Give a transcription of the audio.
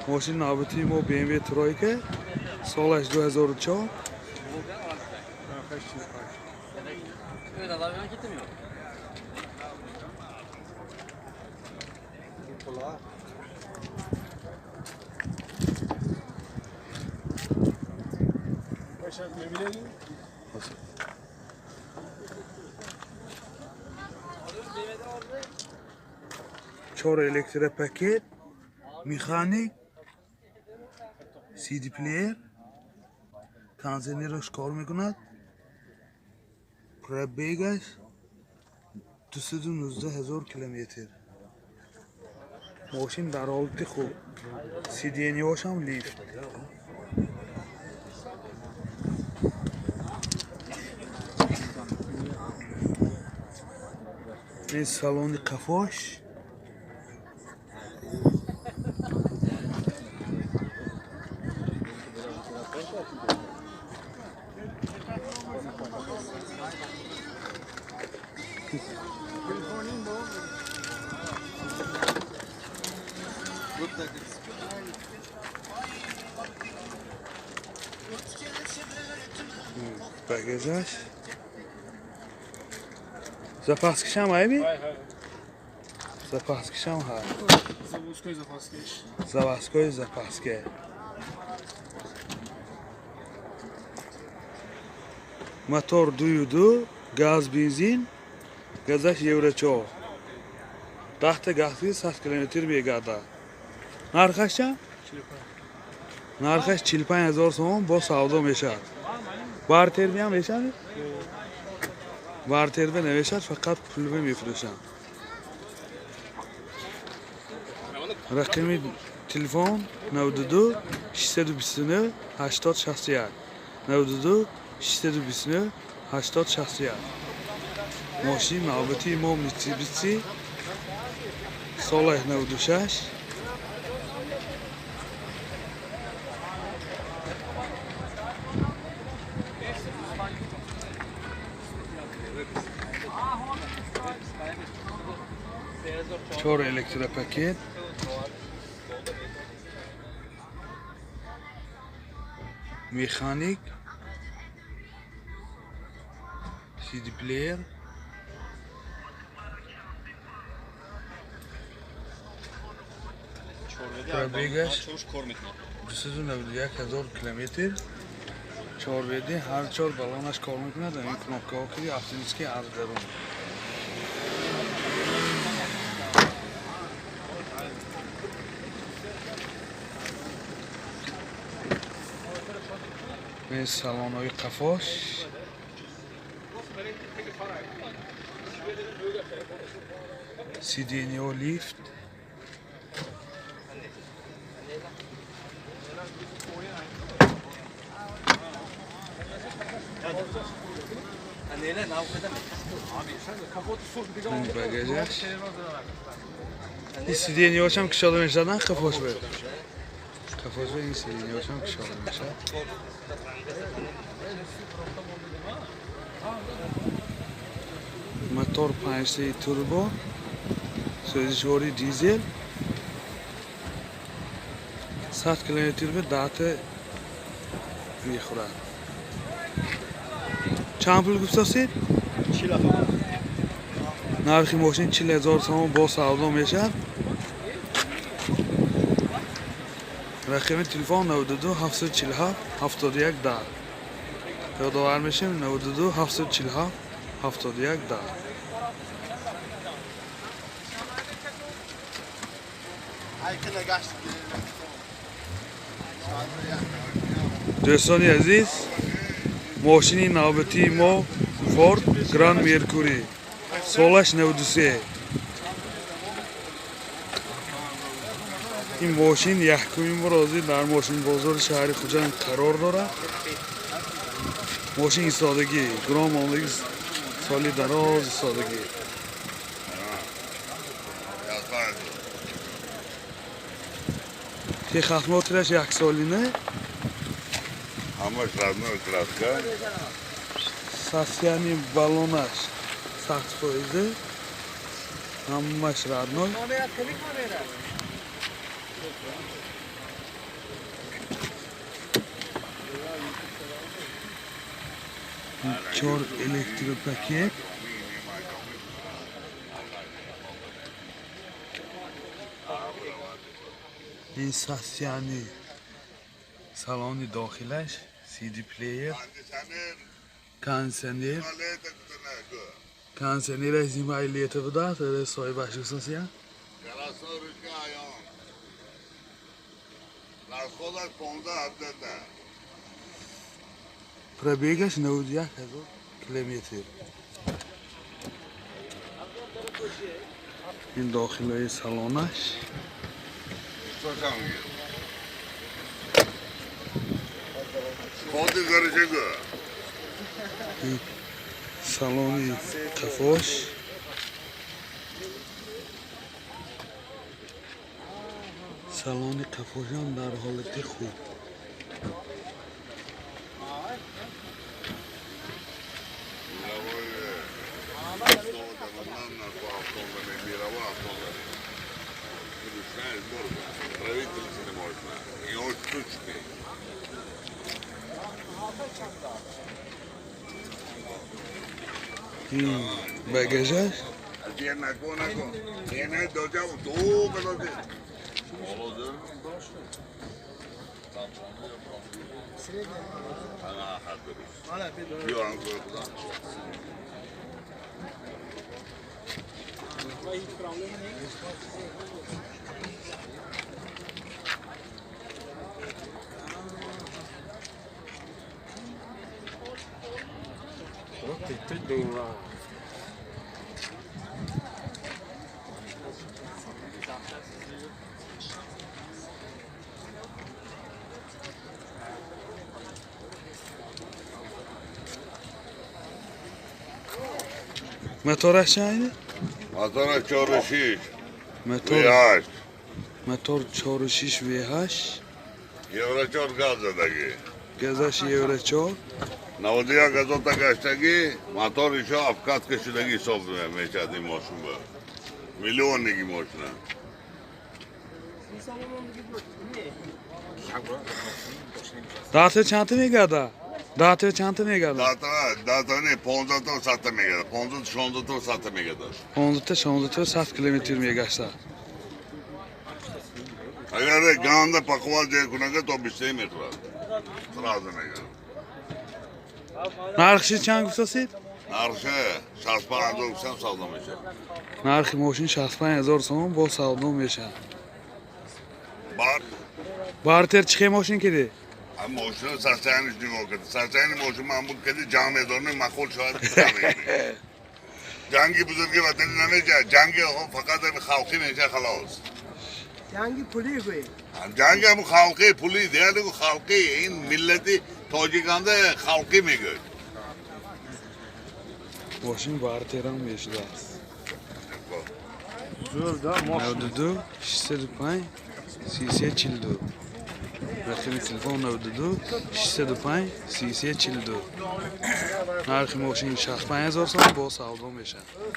Мошини навбатии мо BMW Тройка, солаш 2004. Чор электропакет, механик, CD плеер, кондиционераш кор мекунад. Пробегаш 219 ҳазор километр. Мошин дар ҳолати хуб. Сиденьяшам лифт. Ин салони қафош. Багажаш. Запаскишам айби? Запаскишам ҳа. Заводской запаскиш. Заводской запаска. Мотор 2.2, газ бензин, газаш евро 4. Дахта гази 100 километр мегардад. Нархаш чанд? Нархаш 45 ҳазор сомон бо савдо мешавад. Бартерби ҳам мешавад? Бартерби намешавад, фақат пулби мефурӯшанд. Рақами телефон 92 629 80 61 92 629 80 61. Мошини навбатии мо Mitsubishi, солаи 96. Чор электропакет, механик, CD плеер, пробегаш 291 ҳазор километр. Чорведи, ҳар чор баллонаш кор мекунад. Ин кнопкаҳо ки автоматически аз дарун. Ин салонҳои қафош. Сиденьё лифт. Багажаш. Ин сиденьёшам кушода мешавад, қафош бе. Қафош бе ин сиденьёшам кушода мешавад. Мотор 5 турбо, сӯзишвори дизел, 100 километр бе дата мехӯрад. Чанд пул гуфтасед? Нархи мошин 40 ҳазор сомон бо савдо мешавад. Рақами телефон 92 747 71 10. Ёдовар мешавем 92 747 71 10. Дӯстони азиз, мошини навбатии мо Ford Grand Mercury, солаш 93. Ин мошин якумин бор ҳозир дар мошинбозори шаҳри Хуҷанд қарор дорад. Мошин истодагӣ, гурон мондагӣ, соли дароз истодагӣ. Техосмотраш яксолина. Ҳамаш родной краска. Состояние баллонаш 100%. Ҳамаш родной. Чор электропакет. Ин состояние салони дохилаш, CD плеер, кондиционер. Кондиционераш зимаи лето будааст, соҳибаш гусасия. Расходаш 15 17. Пробегаш 91 ҳазор километр. Ин дохилаи салонаш. Ходи заришего. Ин салони қафош. Салони қафошам дар ҳолати хуб. Ин багажаш. Мотораш чанд? Мотора 4.6. Мотор V8. Мотор 4.6 V8. Евро 4 газ задаги. Газаш Евро 4. 91 газота гаштаги, мотор ишо обкатка шудаги ҳисоб мешавад ин мошин ба. Миллионниги мошина. Дата чанд мегардад? Дата чанд мегардад? Дата не, 15 то сата мегардад. 15 16 то сата мегардад. 15 то 16 то 100 километр мегашта. Агар ганда пакова ҷой кунага то 23 мехӯрад. Сразу мегардад. Нархши чанд гуфтасид? Нархи 65 ҳазор гуфтам, савдо мешавад. Нархи мошин 65 ҳазор сомон, бо савдо мешавад. Бар Бартер чӣ хел мошин киди? Мошина состояниеш нигоҳ кард. Состояние мошин ман буд кади ҷанг медонем, мақул шояд. Ҷанги бузурги ватанӣ намешавад. Ҷанги фақат халқӣ мешавад, халос. Ҷанги пулӣ гӯй. Ҷанги ҳамун халқӣ, пулӣ дигаре халқӣ. Ин миллати тоҷиканда халқӣ мегӯяд. Мошин бартерам мешудааст. 92 605 33 42. Рақами телефон 92 605 33 42. Нархи мошин 65 ҳазор сом, бо савдо мешавад.